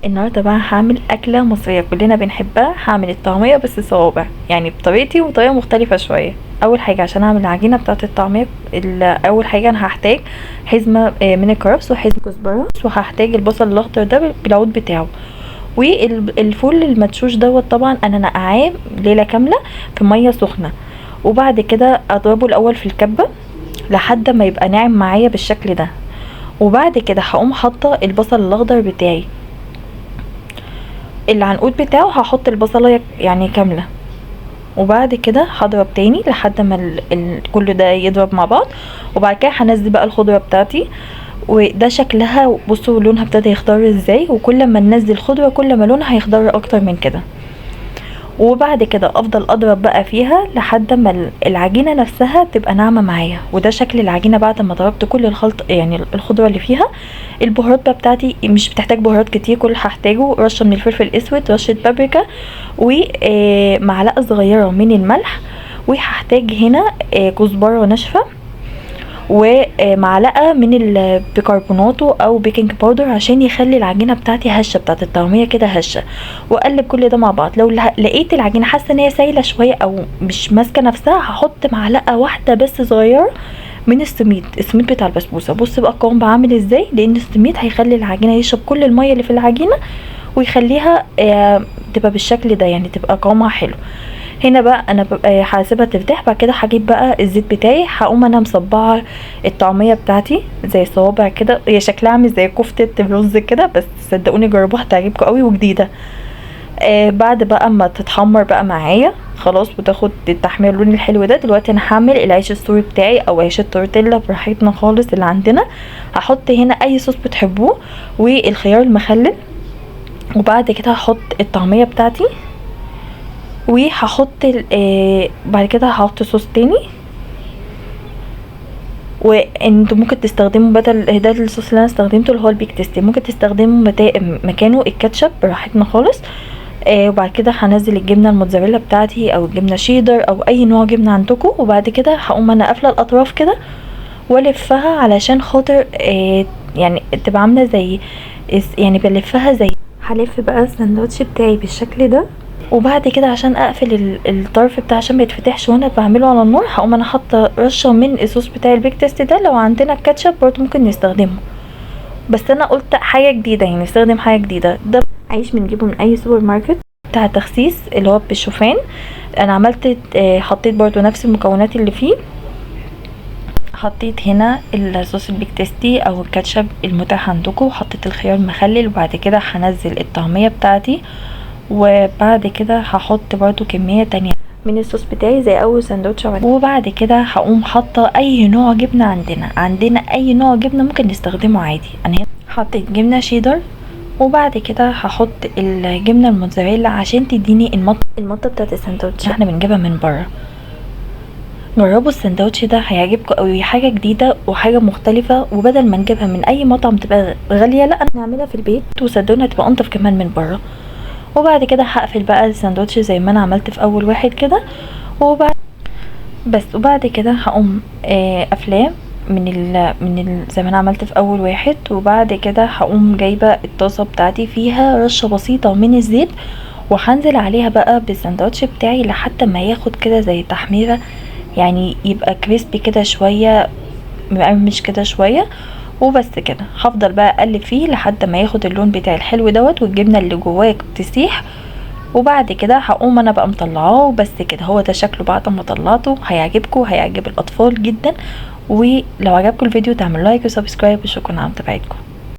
النهارده بقى هعمل اكله مصرية كلنا بنحبها. هعمل الطعمية بس صوابع، يعني بطريقتي وطريقه مختلفة شوية. اول حاجة عشان اعمل العجينة بتاعه الطعمية، اول حاجة انا هحتاج حزمه من الكرفس وحزمه كزبره، وهحتاج البصل الاخضر ده بالعود بتاعه، والفول المدشوش دوت طبعا انا نقعاه ليلة كاملة في مية سخنة، وبعد كده اضربه الاول في الكبه لحد ما يبقى ناعم معايا بالشكل ده. وبعد كده هقوم حاطه البصل الاخضر بتاعي العنقود بتاعه، هحط البصله يعني كاملة، وبعد كده هضرب تاني لحد ما كل ده يضرب مع بعض. وبعد كده هنزل بقى الخضرة بتاعتي، وده شكلها بصوا لونها ابتدى يخضر ازاي، وكل ما ننزل خضرة كل ما لونها هيخضر اكتر من كده. وبعد كده افضل اضرب بقى فيها لحد ما العجينة نفسها تبقى ناعمة معايا. وده شكل العجينة بعد ما ضربت كل الخلط، يعني الخضرة اللي فيها. البهارات بقى بتاعتي مش بتحتاج بهارات كتير، كل اللي هحتاجه رشه من الفلفل الاسود، رشه بابريكا، ومعلقة صغيرة من الملح، وهحتاج هنا كزبره ناشفة، ومعلقة من البيكربوناتو او baking powder عشان يخلي العجينة بتاعتي هشه، بتاعت الطعمية كده هشه. واقلب كل ده مع بعض. لو لقيت العجينة حاسه ان هي سايله شوية او مش ماسكه نفسها، هحط معلقه واحدة بس صغيرة من السميد، السميد بتاع البسبوسه. بص بقى القوام بقى عامل ازاي، لان السميد هيخلي العجينة يشرب كل المية اللي في العجينة ويخليها تبقى بالشكل ده، يعني تبقى قوامها حلو. هنا بقى انا ببقى هسيبها ترتاح. بعد كده هجيب بقى الزيت بتاعي، هقوم انا مصبعه الطعمية بتاعتي زي صوابع كده، هي شكلها عامل زي كفته الرز كده، بس صدقوني جربوها هتعجبكم قوي وجديدة. بعد بقى ما تتحمر بقى معايا خلاص وتاخد التحمير اللون الحلو ده، دلوقتي انا هعمل العيش السوري بتاعي او عيش التورتيلا براحتنا خالص اللي عندنا. هحط هنا اي صوص بتحبوه والخيار المخلل، وبعد كده هحط الطعمية بتاعتي، وهحط بعد كده هحط صوص تاني. وانتوا ممكن تستخدموا بدل ده الصوص اللي انا استخدمته اللي هو ال Big Tasty، ممكن تستخدموا مكانه الكاتشب براحتنا خالص. وبعد كده هنزل الجبنة الموتزاريلا بتاعتي او الجبنة شيدر او اي نوع جبنه عندكم. وبعد كده هقوم انا قافله الاطراف كده والفها علشان خاطر يعني تبقى عامله زي، يعني بلفها زي، هلف بقى الساندوتش بتاعي بالشكل ده. وبعد كده عشان اقفل الطرف بتاع عشان ما يتفتحش وانا بعمله على النار، هقوم انا حاطه رشه من الصوص بتاع ال Big Tasty ده. لو عندنا الكاتشب برضو ممكن نستخدمه، بس انا قلت حاجة جديدة يعني نستخدم حاجة جديدة. ده عيش بنجيبه من اي سوبر ماركت بتاع التخسيس اللي هو بالشوفان. انا عملت حطيت برضو نفس المكونات اللي فيه، حطيت هنا الصوص ال Big Tasty او الكاتشب المتاح عندكم، وحطيت الخيار المخلل. وبعد كده هنزل الطعمية بتاعتي، وبعد كده هحط برضو كمية تانية من الصوص بتاعي زي اول ساندوتش. وبعد كده هقوم حاطه اي نوع جبنه عندنا اي نوع جبنه ممكن نستخدمه عادي. انا هنا حطيت جبنه شيدر، وبعد كده هحط الجبنة الموتزاريلا عشان تديني المطه بتاعت الساندوتش احنا بنجيبها من بره. جربوا الساندوتش ده هيعجبكم قوي، حاجة جديدة وحاجه مختلفة، وبدل ما نجيبها من اي مطعم تبقى غالية، لا نعملها في البيت وصدقوني هتبقى انطف كمان من بره. وبعد كده هقفل بقى الساندوتش زي ما انا عملت في اول واحد كده، وبعد بس وبعد كده هقوم قافلاه من زي ما انا عملت في اول واحد. وبعد كده هقوم جايبه الطاسه بتاعتي فيها رشه بسيطة من الزيت، وهنزل عليها بقى بالساندوتش بتاعي لحد ما ياخد كده زي تحميره، يعني يبقى crispy كده شوية، مقرمش كده شوية. وبس كده هفضل بقى اقلب فيه لحد ما ياخد اللون بتاع الحلو دوت والجبنه اللي جواه تسيح. وبعد كده هقوم انا بقى مطلعاه. وبس كده هو ده شكله بعد ما طلعته. هيعجبكم وهيعجب الاطفال جدا. ولو عجبكم الفيديو تعملوا like و subscribe، وشكرا على متابعتكم.